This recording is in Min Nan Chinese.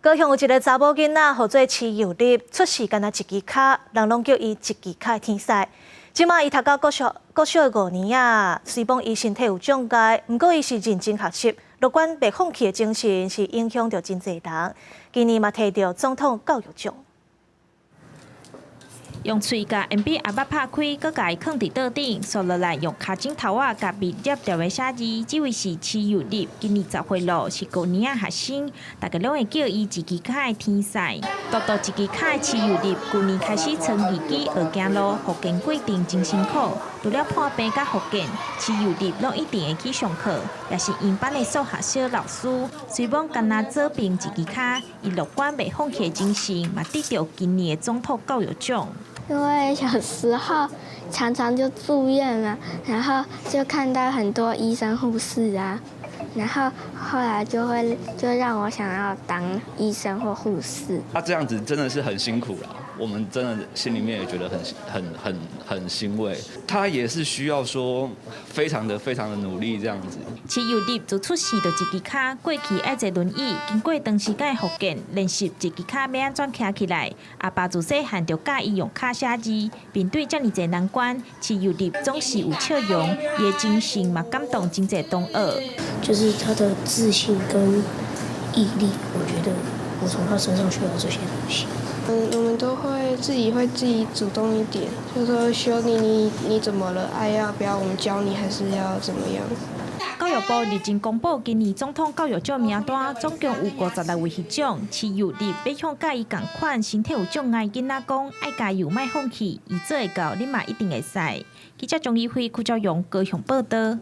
高雄有一个查某囡仔，號做徐幼立，出世干焦一支跤，人攏叫伊一支跤的天使。這馬伊讀到國小國小的五年仔，雖罔伊身體有障礙，毋過伊是認真學習、樂觀袂放棄的精神，是影響著真濟人。今年嘛提著總統教育獎。用喙共鉛筆盒仔拍開，閣共伊囥佇桌頂，紲落來用跤指頭仔共筆摺疊的寫字。這位是徐幼立，今年10歲咯，是高年仔學生，大家攏會叫伊一支跤的天使。獨獨一支跤的徐幼立，舊年開始穿義肢學行路，復健過程真辛苦。除了破病佮復健，徐幼立攏一定會去上課，也是𪜶班的數學小老師。雖罔干焦左邊一支跤，伊樂觀袂放棄的精神，嘛得著今年的總統教育獎。因為小時候常常就住院嘛，然後就看到很多醫生護士啊，然後後來就會就讓我想要當醫生或護士。他這樣子真的是很辛苦啦，我們真的心裡面也覺得很很很很欣慰。他也是需要說非常的非常的努力這樣子。徐幼立自出世就一支跤，過去愛坐輪椅，經過長時間的復健練習，一支跤欲按怎徛起來。阿爸自細漢就教伊用跤寫字，面對遮爾濟難關，徐幼立總是有笑容，伊的精神嘛感動真濟同學。就是他的自信跟毅力，我覺得我從他身上學到這些東西。嗯，我們都會自己主動一點，就說修你你你怎麼了？哎，要不要我們教你，還是要怎麼樣？教育部日前公布今年總統教育獎名單，總共有56位獲獎。徐幼立欲向佮伊仝款身體有障礙囡仔講，愛加油，莫放棄，伊做會到，你嘛一定會使。記者張怡輝、柯昭榮高雄報道。